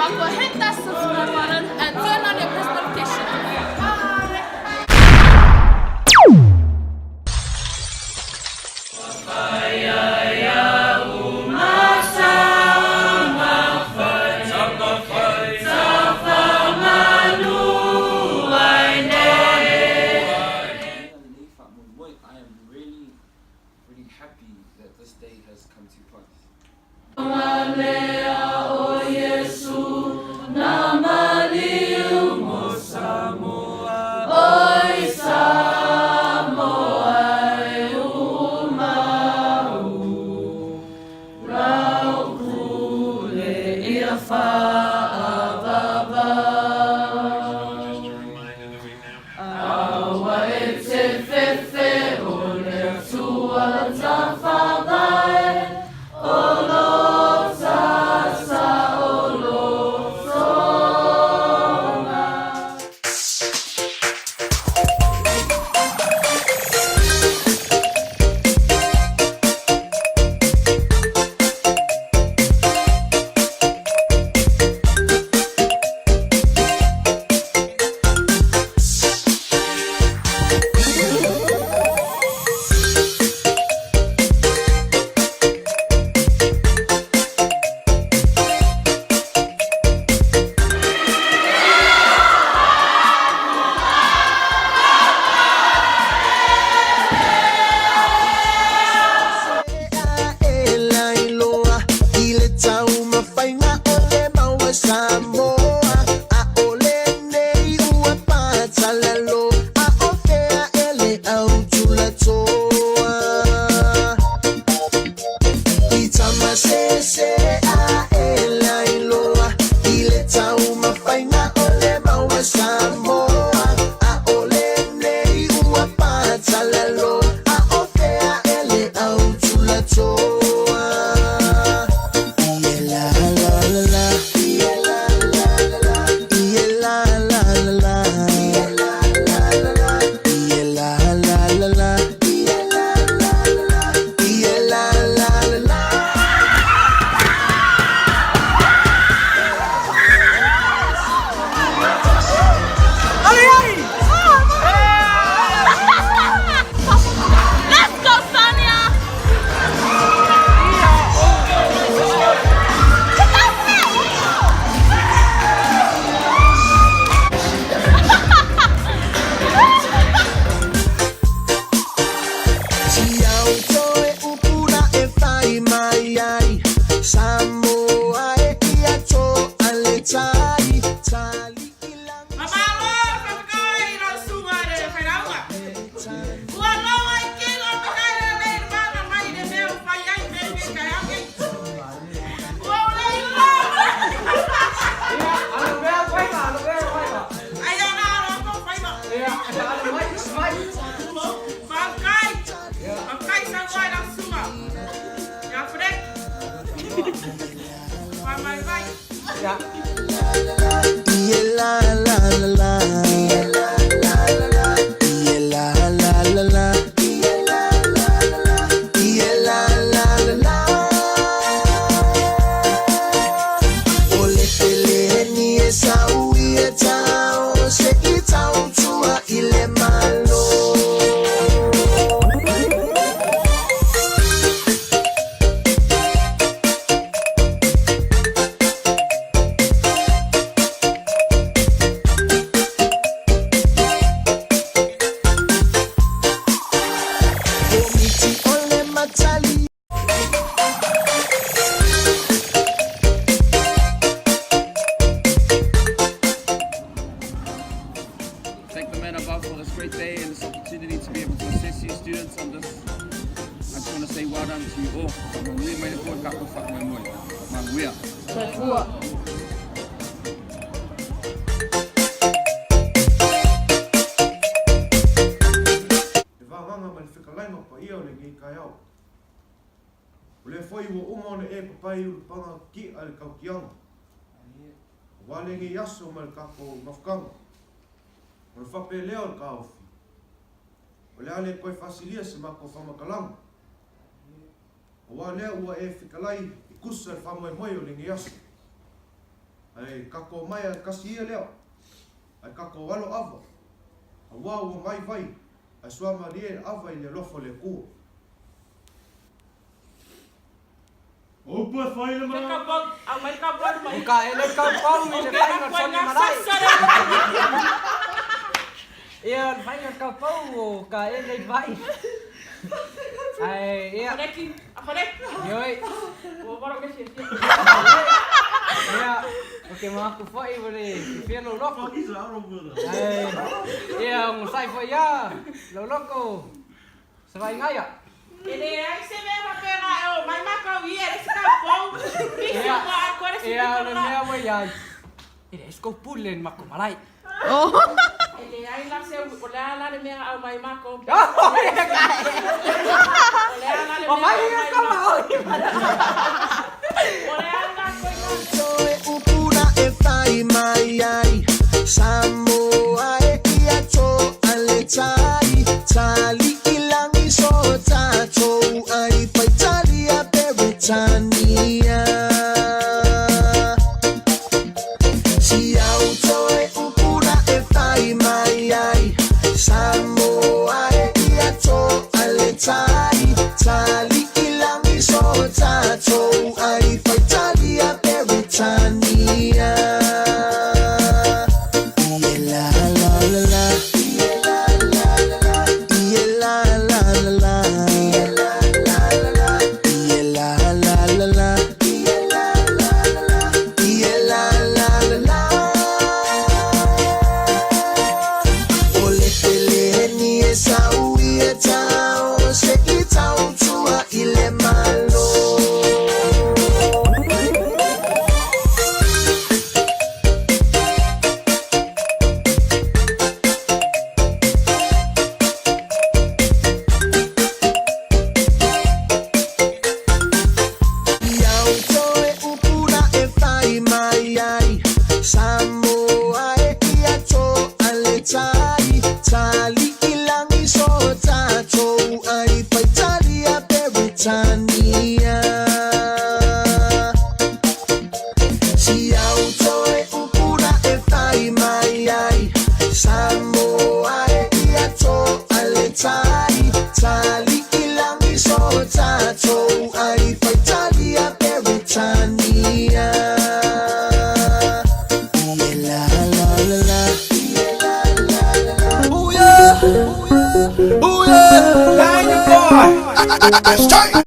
Mātua hit that subscribe button and turn on your post notifications. Bye! I am really, really happy that this day has come to pass. Let's go, Sonia! Mamalo, whakakai i rau sunga re whairauga. Ua loa i kino te haere nei le mana mai le mea o whai ai me me kai au nei. Ua ule i loa. Ai ana aro tō whaima. Whakakai. Whakakai sau ai rau sunga. Ia Frank. Whamai vai. Thank the man above for this great day and this opportunity to be able to assess you students on this. I just want to say well done to you all. Manuia mai le po ka ko whakamoemoe. Manuia. Le vagaga ma le fekalaiga paia o lenei taeao. O lea foi ua uma ona e papae i ulupaga ki'a i le tautiaga, aua lenei aso ma le tatou mafutaga. Ona faapea lea o le taofi, O le a le toe faasilia se matou faamatalaga, aua lea ua e fetalai e tusa le faamoemoe o lenei aso. Ae tatou omai a tasi ia lea, ae tatou alo ava, auā ua mai vai, ae suamalie le ava i le alofa o le Atua. O upu e fai le Ke ka pau, au mai ka pau mai. O ka ele kau pau i le Ke faiga ka o koe Soni ngā Malae. sasa le. Ia o le faiga o le kau pau o ka ele i vai. Ae ia, Koneki, a koneki. ioe. Ua waro ke fia. Ia, o ke maku foi o le fia lou loko. Fuck is out over there. Ae, ia, ogasai foi ia, lou loko. Sava'i gaia. E le ai se mea faapena e o mai makau ia le se kaupou. Pisi Ia, ua a koe le se ia, o le pito la. mea ua iai. E leai se kou pule i le makou malae. E le ai la se o le a la le mea au mai makou. Oh, ia kai. O le a la le O mea mai au ia mai ka makou. maoi. O le a la koe ngā. Toe upura e whai mai ai Samoa e ia tō ale tai Tali i langi so tātou ai Whaitalia Peretania Si au toe upura e whai mai ai Samoa e ia tō ale tai Tali i langi so tātou ai Whaitalia Peretania Ie la la la la Ie la la la la Ie la la la la Ie la la la la Ie la la la la Ie la la la la Ie la la la la O le peleni e sau i e tau Se i tau tua i le malo. Iau toe upura e whai mai ai Samoa e ia tō ale tai Tali i langi so tātou ai Whaitalia Peretania Si au toe upura e whai mai ai Samoa e ia tō ale tai Tali i langi so tātou ai Whaitalia Peretania Ie la la la la Ie la la la la Oh yeah, oh yeah, oh yeah.